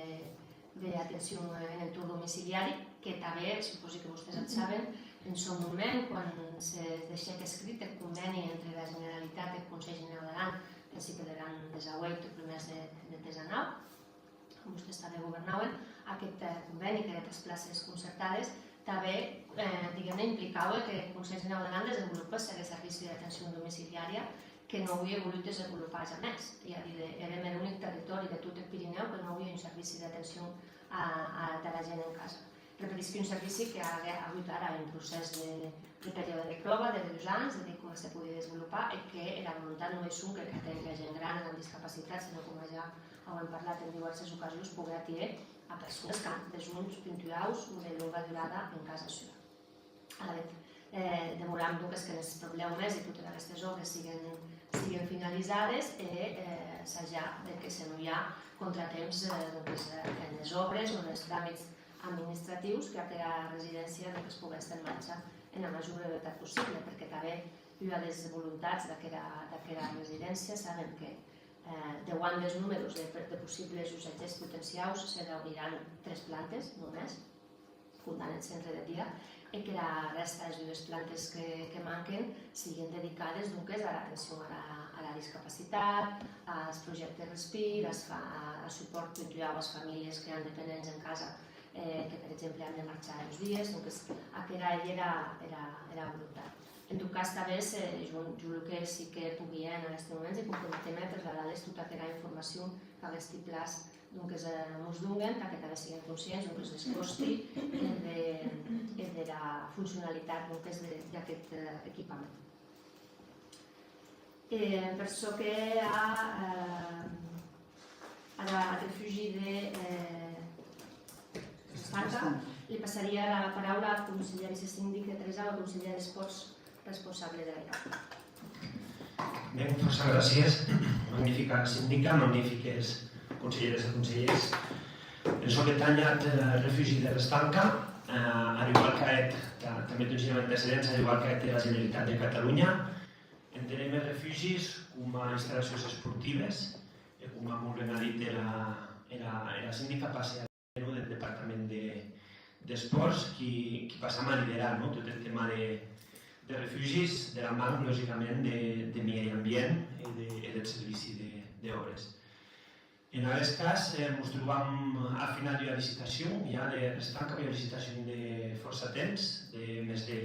d'atencion en entorn domiciliari, que tanben, supòsi que vostés ac saben, en sòn moment, quan se deishèc escrit eth convèni entre era Generalitat e eth Conselh Generau d'Aran, pensi que l'èran dètz-e-ueit o prumèrs de, de dètz-e-nau, coma vostés tanben governauen, aqueth, eh, convèni qu'ère tàs places concertades, tanben, eh, diguem-ne, implicaue que eth Conselh Generau d'Aran desenvolupèsse eth servici d'atencion domiciliària que non auie volut desenvolupar jamès. Ei a díder, èrem er unic territòri de tot eth Pirinèu que non auie un servici d'atencion a, a, tara gent en casa. Repetisqui, un servici que a agut ara un procès de, de periòde de pròva de dus ans, de veir coma se podie desvolopar, e que era volontat non ei sonque qu'atengue a gent grana damb discapacitat, senon, coma ja auem parlat en diuèrses ocasions, poguer atier a persones qu'an besonhs puntuaus o de longa durada en casa sua. Alavetz, eh, demoram, donques, qu'enes problèmes e totes aguestes òbres siguen, siguen finalizades e, eh, sajar de que se non i a contratemps, eh, donques, eh, enes òbres o enes tramits administratius, que aquera residéncia, donques, pogue èster en marcha ena major brevetat possible, perque tanben ua des volontats d'aquera, d'aquera residéncia, sabem que, eh, deuant des numèros de, de possibles usatgèrs potenciaus, se dauriràn tres plantes, només, compdant eth centre de dia, e qu'era rèsta, es dues plantes que, que manquen, siguen dedicades, donques, ara atencion ara, ara discapacitat, as projèctes Respir, as fa-, a, a supòrt puntuau as familhes que an dependents en casa, eh, que, per exemple, an de marchar dus dies. Donques, aquera ei era, era, era volontat. En tot cas, tanben, se, jo, jo lo que sí que poguia en aguesti moments ei comprométer-me a trasladar-les tota aquera informacion qu'aguesti plans, donques, eh, mos donguen, tà que tanben siguen conscients, donques, des còsti e de, e dera foncionalitat, donques, de, d'aqueth, eh, equipament. E per çò que a, eh, ara, ath refugi de, eh, Estanca, li passaria era paraula ath conselhèr vicesindic de Tresau, ath conselhèr d'Espòrts, responsable dera I A. Ben, fòrça gràcies. Magnifica sindica, magnifiques conselheres e conselhèrs. En çò que tanha ath, eh, refugi der Estanca, eh, ar igual qu'a hèt, ta-, tanben d'un cinema antecedents, ar igual qu'a hèt era Generalitat de Catalonha, entenem es refugis coma installacions esportives e, coma molt ben a dit era, era, era sindica, passe a deth Departament de, d'Espòrts, qui, qui passam a liderar, non, tot eth tema de, de refugis, dera man, logicament, de, de miei ambient e de, e deth servici de, d'òbres. En aguest cas, eh, mos trobam a final d'ua licitacion, ja de restant qu'auia licitacion de fòrça temps, de mès de,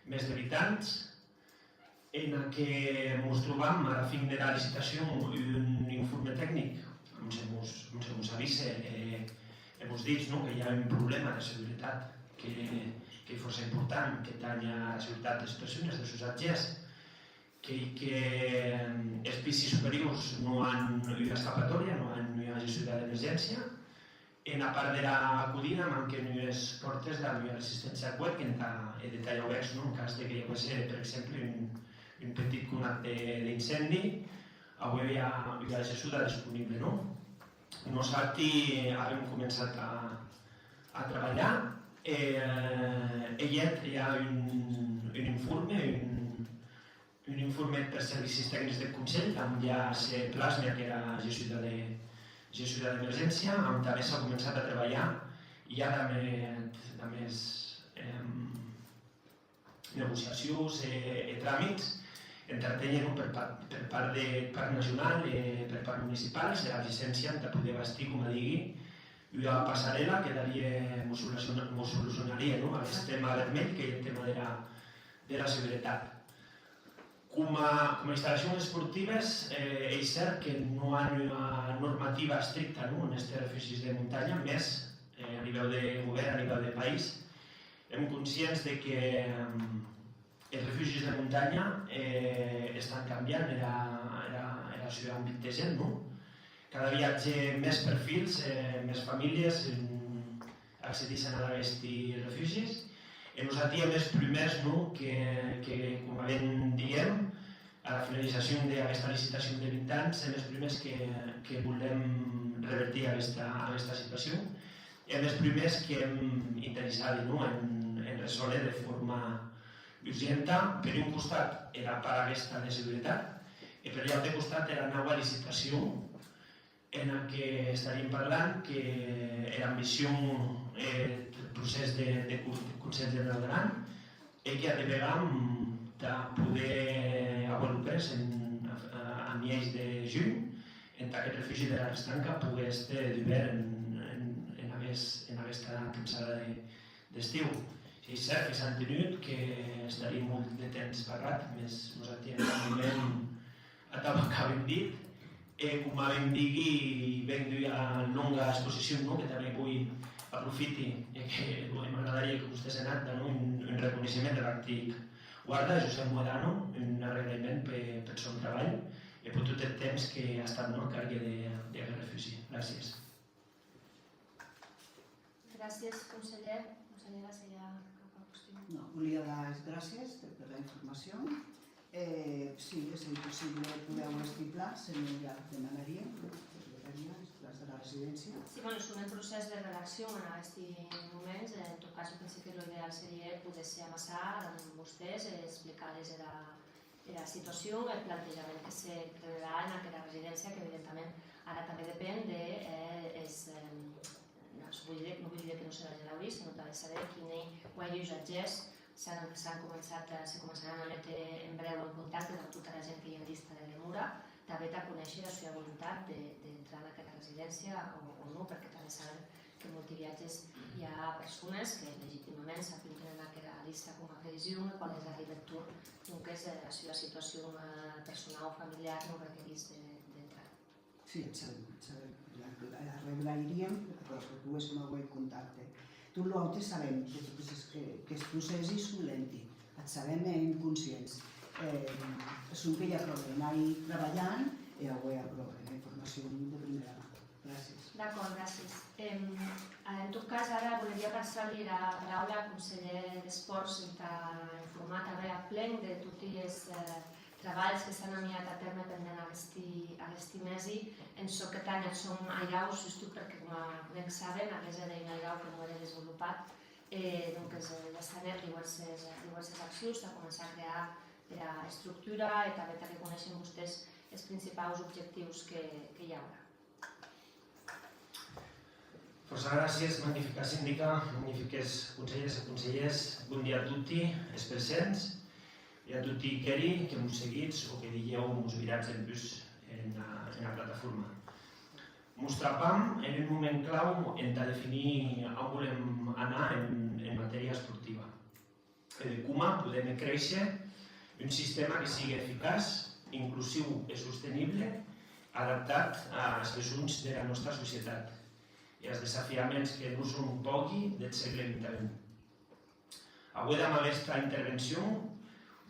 mès de vint ans, ena que mos trobam ara fin dera licitacion un informe tecnic, on se mos, on se mos avise e, e mos ditz, non, que i a un problèma de seguretat que, qu'ei fòrça important, que tanha era seguretat des persones, des usatgèrs, qu'ei que, eh, es pisi superiors non an ua escapatòria, non an ua gessuda d'emergéncia, ena part dera codina manquen ues pòrtes damb ua resisténcia a cuec entà, e de talhar obèrs, non? En cas de que i auesse, per exemple, un, un petit conat de, d'incendi, auer ua, ua gessuda disponible, non? Nosati avem començat a, a trabalhar e, eh, e i a, i a un, un informe, un, un informe per servicis tècnics deth Conselh, damb ja se plasme aquera gessuda de, gessuda d'emergéncia, damb tanben s'a començat a trabalhar ja damb eth, damb es, em, negociacions e, e tramits entà arténher, non, per pa-, per part de Parc Nacional e per part municipal, era licéncia entà poder bastir, coma digui, ua passarèla que darie, mos soluciona-, mos solucionarie, non, aguest tema vermelh, qu'ei eth tema dera, dera seguretat. Coma, coma installacions esportives, eh, ei cèrt que non an ua normativa estricta, non, en estes refugis de montanha, mès, eh, a nivèu de govèrn, a nivèu de país, èm conscients de que, em, es refugis de montanha, eh, estan cambiant era, era, era sua ambit de gent, non? Cada viatge mès perfils, eh, mès familhes, mm, accedissen ad aguesti refugis. E nosati èm es prumèrs, non, que, que, coma ben diguem, ara finalizacion d'aguesta licitacion de vint ans, èm es prumèrs que, que volem revertir aguesta, aguesta situacion. Èm es prumèrs qu'èm interessadi, non, en, en resòler de forma urgenta, per un costat, era part aguesta de seguretat, e per l'aute costat, era naua licitacion, ena que estaríem parlant que era ambicion, eh, eth procès de, de co-, de Conselh Generau d'Aran, e qu'a de veram tà poder auer lo prètz en, a, a, a mièis de junh, entà qu'eth refugi dera Restanca pogue èster dubèrt en, en, en aguest, en aguesta tempsada de, d'estiu. Ei cèrt que s'an tenut, que estarie molt de temps parat, mès nosati entà eth moment atau qu'avem dit, e coma ben digui, ven d'ua longa exposicion, non? Que tanben voi aprofiti, e que, bon, m'agradarie que costèsse en acta, non? Un, un reconeishement der Artic Guarda, Josep Moedano, un arregraïment pe-, peth sòn trabalh e per tot eth temps que a estat, non, a cargue de, de refugi. Gràcies. Gràcies, conselhèr. Conselhèra, se i a quauqua qüestion. Non, volia dar es gràcies per, per la informacion. Eh, si ei possible, podeu estiplar, se non ja demanaríem, no? Pues, demanaria, es plaç de la residéncia. Sí, bueno, som en procès de redaccion en aguesti moments. En tot cas, jo pensi que lo ideal serie poder-se amassar damb vostés e explicar-les era, era situacion, eth plantejament que se preverà en aquera residéncia, que evidentament ara tanben depen de, eh, es, eh, non, vull dir, non vull dir que non se vage a daurir, senon tanben saber quin ei, guaire usatgèrs s'an, s'an començat, eh, se començaràn a méter en brèu en contacte damb tota era gent qu'ei en lista de demora, tanben tà conéisher era sua volontat de, d'entrar en aquera residéncia o, o non, perque tanben sabem que molti viatges i a persones que legitimament s'apunten en aquera lista coma a prevision, e quan les arribe eth torn, donques, eh, era sua situacion, eh, personau o familiar non requerís de, d'entrar. Sí, ac sabem, ac sabem. La, la, arregraïríem que poguéssem auer contacte. Tot lo aute sabem que, que, que, qu'es procèssi son lenti, ac sabem e èm conscients. Eh, sonque i a aquerò, anai trabalhant e aué aquerò, era informacion de prumèra man. Gràcies. D'acòrd, gràcies. Em, en tot cas, ara voleria passar-li era paraula ath conselhèr d'Espòrts entà informar tanben ath plen de toti es, eh, trabalhs que s'an amiat a tèrme pendent aguesti, aguesti mesi, en çò que tanh ath sòn airau, sustot perque, coma ben saben, aguest ei un airau que non ère desvolopat, e, donques, eh, ja s'an hèt diuèrses, diuèrses accions tà començar a crear era estructura e tanben tà que coneishen vostés es principaus objectius que, que i aurà. Fòrça gràcies, magnifica sindica, magnifiques conselhèrs e conselhèrs, bon dia a toti es presents e a toti aqueri que mos seguitz o que dilhèu mos viratz dempús ena, ena plataforma. Mos trapam en un moment clau entà definir a on volem anar en, en matèria esportiva e de coma podem hèr créisher un sistèma que sigue eficaç, inclusiu e sostenible, adaptat as bessons dera nòsta societat e as desafiaments que non son pògui deth sègle vint e un. Aué, damb aguesta intervencion,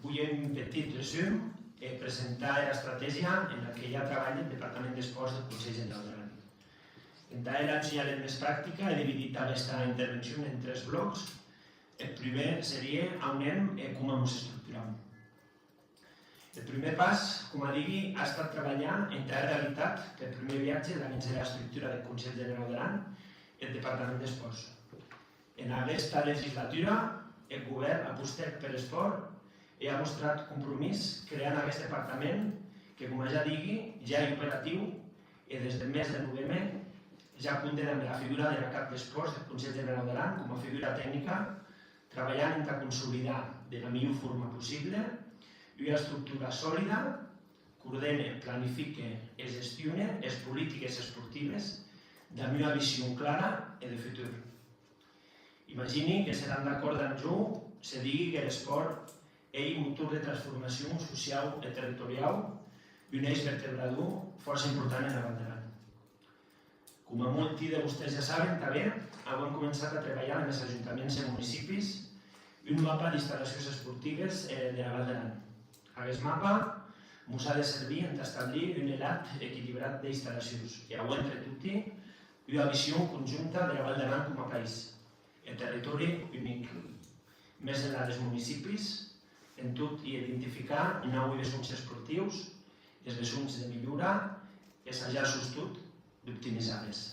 voi hèr un petit resum e presentar era estrategia ena que ja trabalhe eth Departament d'Espòrts deth Conselh Generau d'Aran. Entà hèr-la un shinhalet mès practica, è dividit aguesta intervencion en tres blòcs. Eth prumèr serie a on èm e coma mos estructuram. Eth prumèr pas, coma digui, a estat trabalhar entà hèr realitat peth prumèr viatge damb era estructura deth Conselh Generau d'Aran, eth Departament d'Espòrts. En aguesta legislatura, eth govèrn apostèc per espòrt e a mostrat compromís creant aguest departament que, coma ja digui, ja ei operatiu e des deth mes de noveme ja compde damb era figura dera cap d'espòrts deth Conselh Generau d'Aran coma figura tecnica, trabalhant entà consolidar dera milhor forma possible ua estructura solida qu'ordene, planifique e gestione es politiques esportives damb ua vision clara e de futur. Imagini que seràn d'acòrd damb jo se digui qu'er espòrt ei motor de transformacion sociau e territoriau, un èish vertebrador fòrça important ena Val d'Aran. Coma molti de vostés ja saben tanben, auem començat a trebalhar enes ajuntaments e municipis un mapa d'installacions esportives, eh, dera Val d'Aran. Aguest mapa mos a de servir entà establir un helat equilibrat d'installacions e auer entre toti ua vision conjunta dera Val d'Aran coma país e territòri unic. Mès enlà des municipis, en tot i identificar naui bessons esportius, es bessons de milhora e sajar sustot d'optimizar-les.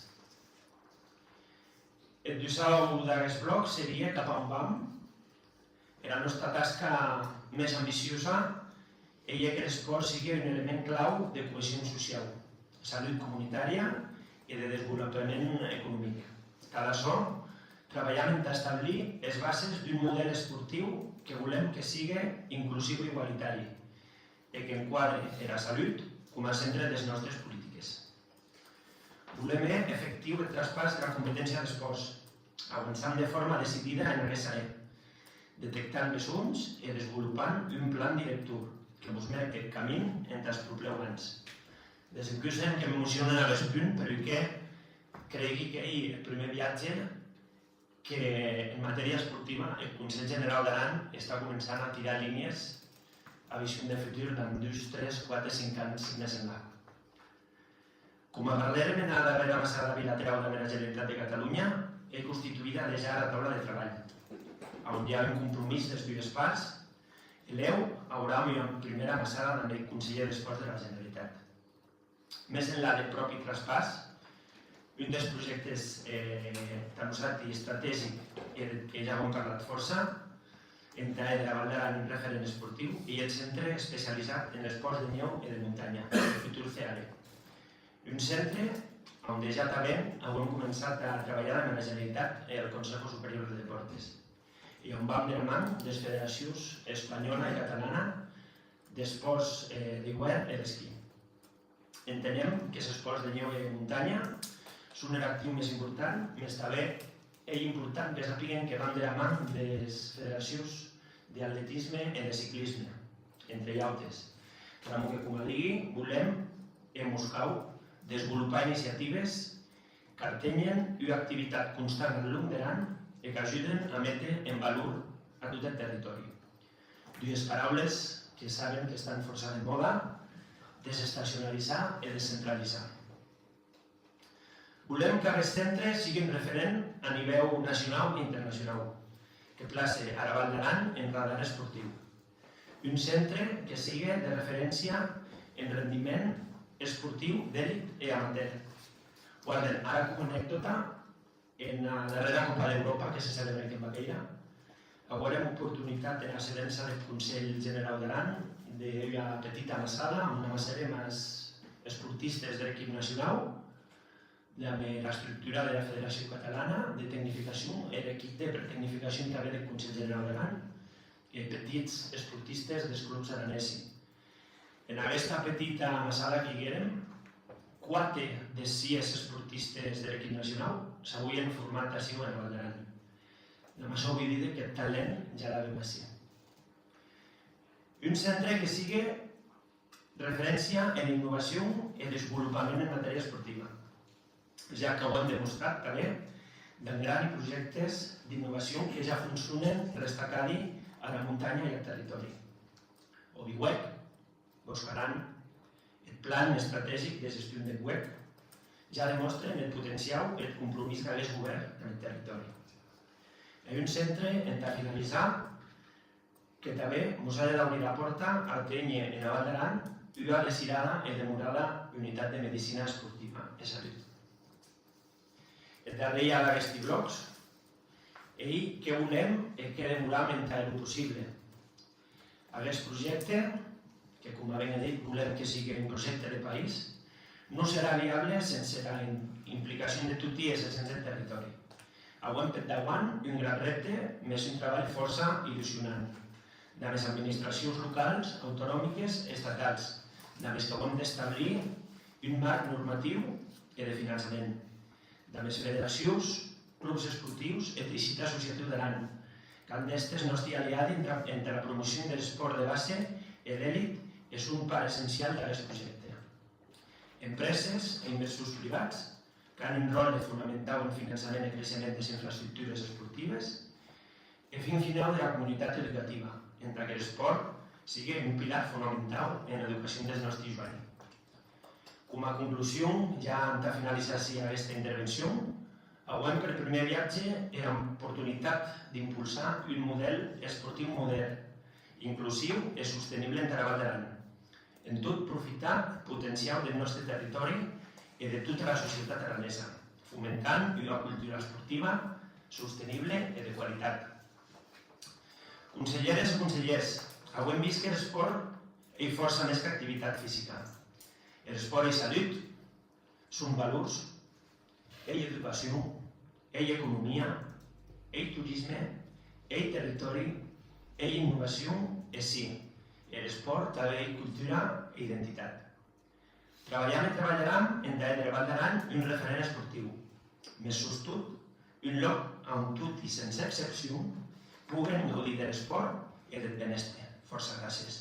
Eth dushau d'aguest blòc serie cap a on vam. Era nòsta tasca mès ambiciosa ei hèr qu'er espòrt sigue un element clau de coesion sociau, salut comunitària e de desvolopament economic. Tad açò, trabalham entà establir es bases d'un modèl esportiu que volem que sigue inclusiu e igualitari e qu'enquadre era salut coma centre des nòstes politiques. Volem hèr efectiu eth traspàs dera competéncia d'espòrts. Auançam de forma decidida en aguest saber, detectant bessons e desvolopant un plan director que mos mèrque eth camin entàs propèrs ans. Desencusem que m'emocione aguest punt, perque creigui qu'ei eth prumèr viatge que, en matèria esportiva, eth Conselh Generau d'Aran està començant a tirar línies a vision de futur damb dus, tres, quate, cinc ans mès enlà. Coma parlèrem ena darrèra amassada bilaterau damb era Generalitat de Catalonha, ei constituïda dejà era taula de trabalh, a on i a un compromís des dues parts, e lèu auram ua prumèra amassada damb eth conselhèr d'Espòrts dera Generalitat. Mès enlà deth pròpi traspàs, un des projèctes, eh, tà nosati estratègic e deth que ja auem parlat fòrça, entà hèr dera Val d'Aran un referent esportiu, ei eth Centre Especializat en Espòrts de Nhèu e de Montanha, Futur C A D. Un centre a on dejà tanben auem començat a trabalhar damb era Generalitat e eth Consejo Superior de Deportes, e a on vam dera man des federacions espanhòla e catalana d'espòrts, eh, d'iuèrn e d'esquí. Entenem qu'es espòrts de nhèu e de montanha son er actiu mès important, mès tanben ei important que sapiguen que van dera man des federacions d'atletisme e de ciclisme, entre autes, pr'amor que, coma digui, volem e mos cau desvolopar iniciatives qu'artenhen ua activitat constant ath long der an e qu'ajuden a méter en valor a tot eth territòri. Dues paraules que saben qu'estan fòrça de mòda, desestacionalizar e descentralizar. Volem qu'aguest centre sigue un referent a nivèu nacionau e internacionau, que place ara Val d'Aran en radar esportiu. Un centre que sigue de referéncia en rendiment esportiu d'elit e amateur. Guarden, ara coma anecdòta, ena darrèra Copa d'Euròpa que se celebrèc en Baqueira, auérem oportunitat ena sedença deth Conselh Generau d'Aran de ua petita amassada, ambe una amassa de mès esportistes der equip nacionau, damb era estructura dera Federacion Catalana de Tecnificacion e er equip de pretecnificacion tanben deth Conselh Generau d'Aran, e petits esportistes des clubs aranesi. En aguesta petita amassada que higuérem, quate des sies esportistes der equip nacionau s'auien format aciu en Val d'Aran. Damb açò voi díder qu'eth talent ja l'avem ací. Un centre que sigue referéncia en innovacion e desvolopament en matèria esportiva, ja qu'auem demostrat tanben damb grani projèctes d'innovacion que ja foncionen per estacadi ara montanha e ath territòri. O Biuec, Bòsc Aran, eth Plan Estrategic de Gestion de Buec, ja demòstren eth potenciau e eth compromís d'aguest govèrn damb eth territòri. E un centre, entà finalizar, que tanben mos a de daurir era pòrta a ténher ena Val d'Aran ua desirada e demorada unitat de medicina esportiva e salut. Eth darrèr d'aguesti blòcs, ei qué volem e qué demoram entà hèr-lo possible. Aguest projècte, que coma ben è dit volem que sigue un projècte de país, non serà viable sense era im-, implicacion de toti es agents deth territòri. Auem peth dauant un gran rèpte, mès un trabalh fòrça illusionant, damb es administracions locals, autonomiques e estatals, damb es qu'auem d'establir un marc normatiu e de finançament, damb es federacions, clubs esportius e teishit associatiu d'Aran, qu'an d'èster es nòsti aliadi entà, entara promocion der espòrt de base e d'elit e son part essencial d'aguest projècte. Empreses e inversors privats qu'an un ròtle fonamentau en finançament e creishement des infraestructures esportives, e fin finau dera comunitat educativa, entà qu'er espòrt sigue un pilar fonamentau ena educacion des nòsti joeni. Coma conclusion, ja entà finalizar ací aguesta intervencion, auem per prumèr viatge era oportunitat d'impulsar un modèl esportiu modèrn, inclusiu e sostenible entara Val d'Aran, en tot profitar eth potenciau deth nòste territòri e de tota era societat aranesa, fomentant ua cultura esportiva sostenible e de qualitat. Conselhères e conselhèrs, auem vist qu'er espòrt ei fòrça mès qu'activitat fisica. Er espòrt ei salut, son valors, ei educacion, ei economia, ei torisme, ei territòri, ei innovacion e, sí, er espòrt tanben ei cultura e identitat. Trabalham e trabalharam entà hèr dera Val d'Aran un referent esportiu, mès sustot un lòc a on toti, sense excepcion, poguen gaudir der espòrt e deth benèster. Fòrça gràcies.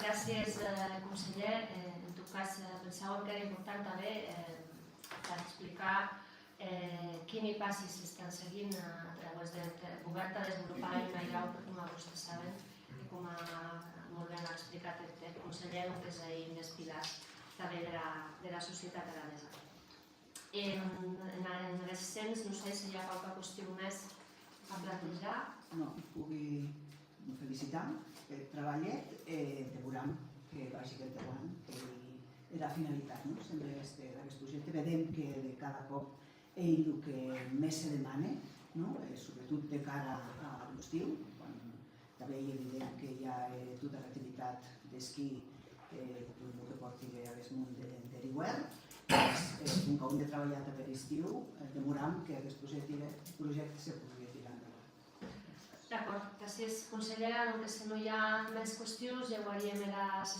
Gràcies, eh, conselhèr. Eh, en tot cas, eh, pensàuem qu'èra important tanben, eh, per explicar, eh, quini passi s'estan seguint, eh, a trauès deth, eh, govèrn tà desvolopar un airau, coma vòste saben, e coma molt ben a explicat eth, eth conselhèr, donques ei un des pilars tanben dera, dera societat aranesa. En, en, en aguest sens, non sai se i a quauqua qüestion mès a plantejar. Non, pogui felicitar peth trabalhet e demoram que vagi endauant, qu'ei era finalitat, non? Sempre d'aguest, d'aguest projècte, vedem que de cada còp ei lo que mès se demane, non? E, sobretot, de cara a, a l'estiu, quan tanben ei evident que i a, eh, tota l'activitat d'esquí, eh, lo que pòrti aguest mon de, der iuèrn. Mès, eh, com qu'auem de trabalhar tà per estiu, eh, demoram que aguest projècte, projècte se pogui tirar endauant. D'acòrd, gràcies, conselhèra. Donques, se non i a mès qüestions, lheuaríem era session.